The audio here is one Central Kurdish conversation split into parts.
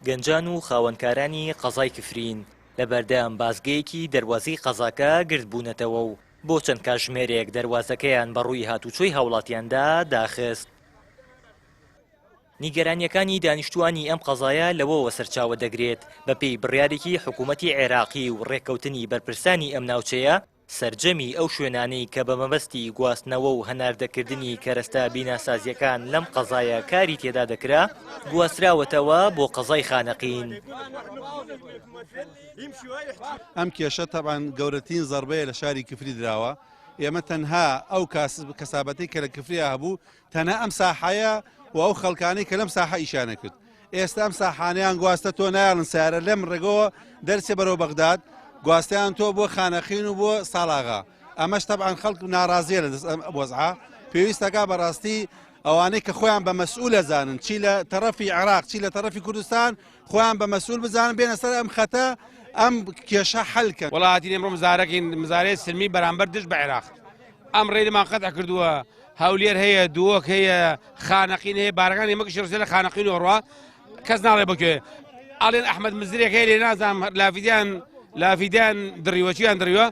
گەنجان و خاوەنکارانی قەزای کفرین لە بەردەم بازگەیەکی دەروازەی قەزاکە گردبوونەتەوە و بۆ چەند کاتژمێرێک دەروازەکەیان بەڕووی هاتوچۆی هاوڵاتیاندا داخست. نیگەرانییەکانی دانیشتووانی ئەم قەزایە لەوەوە سەرچاوە دەگرێت، بەپێی بڕیارێکی حکوومەتی عێراقی و ڕێککەوتنی بەرپرسانی ئەم ناوچەیە، سەرجەمی ئەو شوێنانەی کە بە مەبەستی گواستنەوە و هەناردەکردنی کەرەستە بیناسازییەکان لەم قەزایە کاری تێدا دەکرا، گواستراوەتەوە بۆ قەزای خانەقین. ئەم کێشە تەبعەن گەورەترین زەڕبەیە لە شاری کفری دراوە، ئێمە تەنها ئەو کەسابەتەی کە لە کفریا هەبوو تەنها ئەم ساحەیە و ئەو خەڵکانەی کە لەم ساحە ئیشیان ئەکرد ئێستا ئەم ساحانەیان گواستە تۆ نایەڵن سیارە لەم ڕێگەوە دەرچێ بەرەو بەغداد گواستیان تۆ بۆ خانەقین و بۆ ساڵاغا ئەمەش تەبعەن خەڵک ناڕازیە لە دەست ئەم وەزعە پێویستەکە بەڕاستی ئەوانەی کە خۆیان بە مەسئول ئەزانن چی لە تەڕەفی عێراق چی لە تەڕەفی کوردستان خۆیان بە مەسئول بزانن بێنە سەر ئەم خەتە ئەم کێشە حەل کەن. وەڵا هاتین ئێمڕۆ مزارەکەین مزارەی سلمی بەرامبەر دژ بە عێراق ئەم ڕێیمان قەتع کردووە هەولێر هەیە دووەک هەیە خانەقین هەیە بارەکان ئێمە گشتی ڕژێ لە خانەقین وەڕوا کەس ناڵێ بکوێ ئەڵێن ئەحمەد مزرێک هەیە لێ نازانم لافیدیان لافیدیان دڕیوە چیان دڕیوە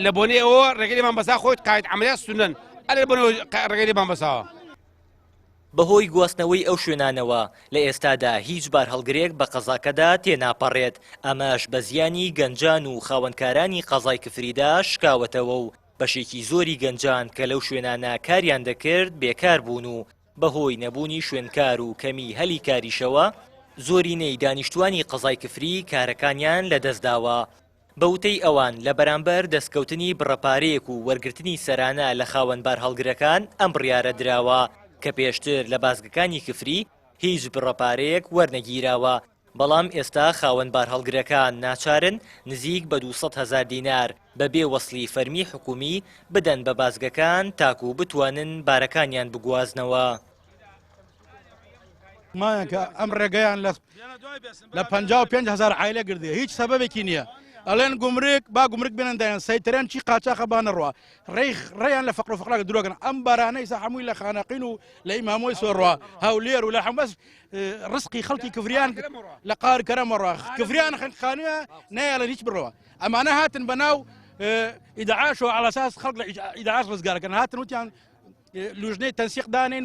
لە بۆنەی ئەوە ڕێگەی لێمان بەسا خۆی قاید عەمەلیات سوننەن ئەرێ بۆنەوە ڕێگەی لێمان بەساوە. بەهۆی گواستنەوەی ئەو شوێنانەوە، لە ئێستادا هیچ بارهەڵگرێک بە قەزاکەدا تێناپەڕێت، ئەمەش بە زیانی گەنجان و خاوەنکارانی قەزای کفریدا شکاوەتەوە و بەشێکی زۆری گەنجان کە لەو شوێنانە کاریان دەکرد بێکار بوون و بەهۆی نەبوونی شوێنکار و کەمی هەلی کاریشەوە زۆرینەی دانیشتوانی قەزای کفری کارەکانیان لەدەستداوە. بە وتەی ئەوان لە بەرامبەر دەستکەوتنی بڕە پارەیەک و وەرگرتنی سەرانە لە خاوەن بارهەڵگرەکان ئەم بڕیارە دراوە کە پێشتر لە بازگەکانی کفری هیچ بڕە پارەیەک وەرنەگیراوە بەڵام ئێستا خاوەن بارهەڵگرەکان ناچارن نزیک بە 200 هەزار دینار بەبێ وەسڵی فەرمی حکومی بدەن بە بازگەکان تاکو بتوانن بارەکانیان بگوازنەوە. مایان کە ئەم ڕێگەیان لە لە 55 هزار عیلە گردێ هیچ سەبەبێکی نییە ئەڵێن گومرک با گومرک بێنن دایان سەیترێن چی قاچاخە با نەڕوا ڕێی ڕێیان لە فەقر و فەقراکە درۆگەن ئەم بارانەی سە هەمووی لە خانەقین و لە ئیمامۆی سۆڕوا هەولێر و لە هەموو بەس ڕزقی خەڵکی کفریان لە قار کەرەمەڕا کفریان خانووە نایەڵێن هیچ بڕەوە ئەمانە هاتن بەناو ئیدعاش و عەلەساس خەڵک لە ئیدعاش ڕزگارەکەن هاتن وتیان لوژنەی تەنسیق دانێن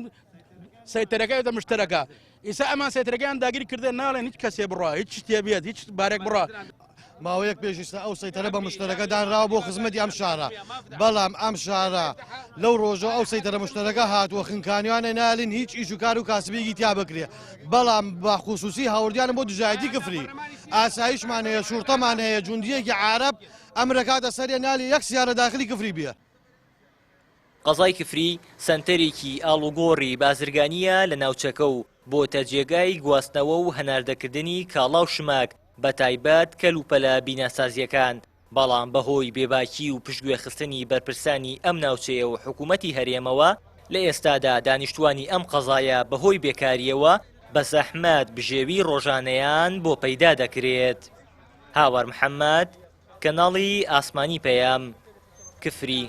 سەیتەرەکە دە مشتەرەکە ئیسا ئەمان سەیتەرەکەیان داگیر کردن ناڵێن هیچ کەسێ بڕوا هیچ شتێ بێت هیچ بارێک بڕوا. ماوەیەک پێش ئیستا ئەو سەیتەرە بە مشتەرەکە دانراوە بۆ خزمەتی ئەم شارە بەڵام ئەم شارە لەو ڕۆژە ئەو سەیتەرە مشتەرەکە هاتووە خنکانیانە نالین هیچ ئیش و کار و کاسبیکی تیا بکرێ بەڵام بە خصوصی هاوردیانە بۆ دژایەتی کفری ئاسایشمان هەیە شورتەمان هەیە جوندیەکی عارەب ئەمرەکاتە سەرێ نالی یەک سیارە داخلی کفری بێ. قەزای کفری سەنتەرێکی ئاڵوگۆڕی بازرگانییە لە ناوچەکە و بۆتە جێگای گواستنەوە و هەناردەکردنی کاڵا و شمەک بەتایبەت کەلوپەلە بیناسازییەکان، بەڵام بەهۆی بێباکی و پشتگوێخستنی بەرپرسانی ئەم ناوچەیە و حکومەتی هەرێمەوە لە ئێستادا دانیشتوانی ئەم قەزایە بەهۆی بێکارییەوە بە زەحمەت بژێوی ڕۆژانەیان بۆ پەیدا دەکرێت. هاوار محەمەد، کەناڵی ئاسمانی پەیام، کفری.